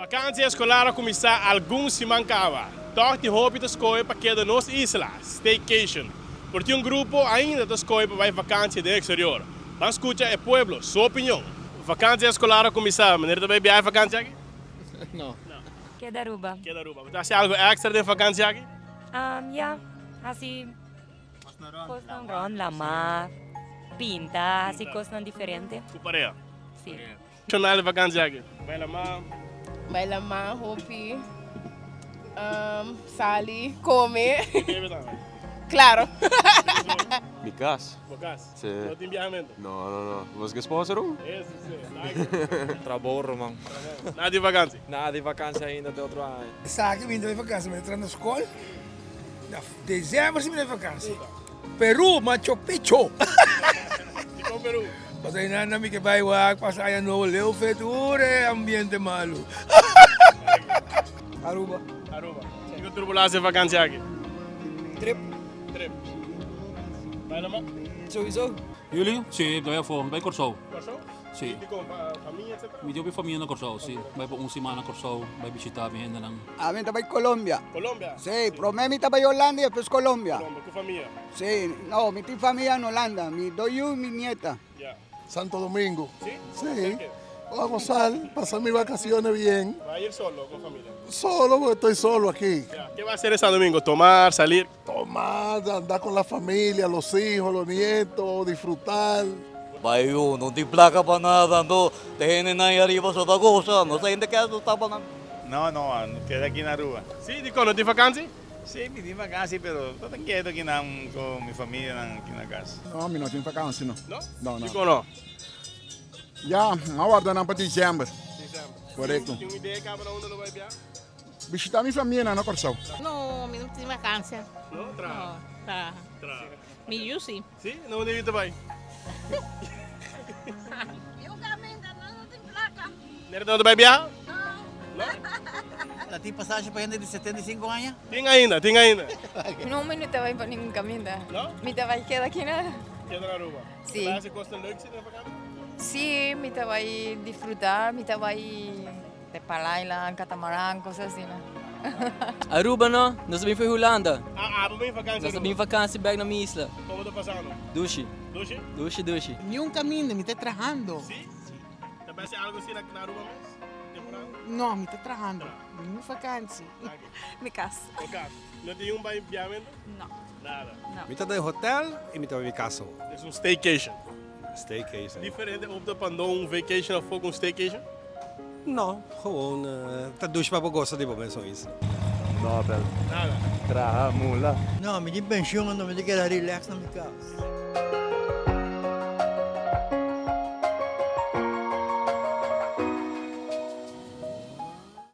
Vakantie eskolar a kuminsá algun siman kaba. Tòg tin hopi ta skohe pa keda nos isla, staycation. Por tin un grupo ainda ta skohe pa bai vakantie den eksterior. Ban skucha e pueblo su opinion. Vakantie eskolar a kuminsá, meneer ta bai biaha e vakantie aki? No. Keda Aruba. Keda Aruba. Bo ta hasi algu extra den vakantie aki? Ya, hasi kosnan rond lama, pinta, hasi kosnan diferente. Ku pareha? Si. Shonal e vakantie aki? Bai lama? Bai lama hopi, sali, come. Bo bebe tambe? Claro. Mi cas. Bo cas? Si. No tin biahamento? No, no, no. Bo ke sponsor un? Eso si. Danki. Trabou ruman. Trabou. Nada di vakantie? Nada di vakantie ainda te otro aña. Esaki mi ta bai vakantie, mi ta tra na skol. Na december si mi ta bai vakantie. Peru, Machu Picchu. Dikon Peru? Pasobra einan nan mi ke bai wak, pasa aña nobo leu fe tur e ambiente malu. Aruba. Aruba. Kiko tur bo lo hasi e vakantie aki? Trip. Trip. Bai lama? Sowieso. Juli? Si, bai afó, bai Kòrsou. Kòrsou? Si. Dikon? Pa famia etcetera? Mi tin hopi famia na Kòrsou, si. Bai pa un siman na Kòrsou, bai bishitá mi hendenan. Ami ta bai Colombia. Colombia? Si, promé mi ta bai Holanda y despues Colombia. Colombia, ku famia? Si, no, mi tin famia na Holanda, mi dos yu y mi nieta. Ya. Santo Domingo. Si? Si. A gozar, pasar mis vacaciones bien. Va a ir solo o con familia? Solo, porque estoy solo aquí. Ya. ¿Qué va a hacer en Santo Domingo? ¿Tomar, salir? Tomar, andar con la familia, los hijos, los nietos, disfrutar. Bai yu, no tin plaka pa nada, anto te hendenan ahí ariba so ta gosa, nos hende ke so ta pa nan. No, no, no keda aki na Aruba. Sí, dikon no tin vakansi? Sí, mi tin vakansi, pero ta ta keto aki nan ku mi familianan aki na kas. No, mi no tin vakansi no. No? No, no. Dikon no? Ya, mi a warda nan pa december. December. Korekto. Tin un idea kaba na unda lo bai biaha? Bishita mi famia na Kòrsou. No, mi no tin vakansia. No? Traha? No, traha. Traha. Mi yu si. Si? Na unda yu ta bai? Yu kaminda, no, no tin plaka. Nera ta no ta bai biaha? No. No? Ta tin pasashi pa hende di 75 aña? Tin ainda, tin ainda. No, mi no ta bai pa ningun kaminda. No? Mi ta bai keda aki na. Keda na Aruba. Si. Ta bai hasi kosnan leuk si den vakantie? Si, mi ta bai disfruta, mi ta bai. Te Palailan, Catamaran, cos asina. Aruba no, nos a bin fo'i Hulanda. Ah, abo bin vakantie Nos a bin vakantie bek na mi isla. Como ta pasando? Dushi. Dushi? Dushi, dushi. Niun caminda, mi ta trahando. Si? Si. Ta bay haci algo asina na Aruba mes? Temporada? No, mi ta trahando. Niun vakantie. Mi cas. Bo cas. No tin un bay biahamento? No. Nada. No. Mi ta den hotel y mi ta bay mi cas awor. Es un staycation. Staycation. Diferente opta pa no un vacation of ook un staycation? No, gewoon ta dushi pa bo gosa di bo mesun isla. Nobel. Nada. Traha mula. No, mi tin pensioen anto mi ta keda relax na mi cas.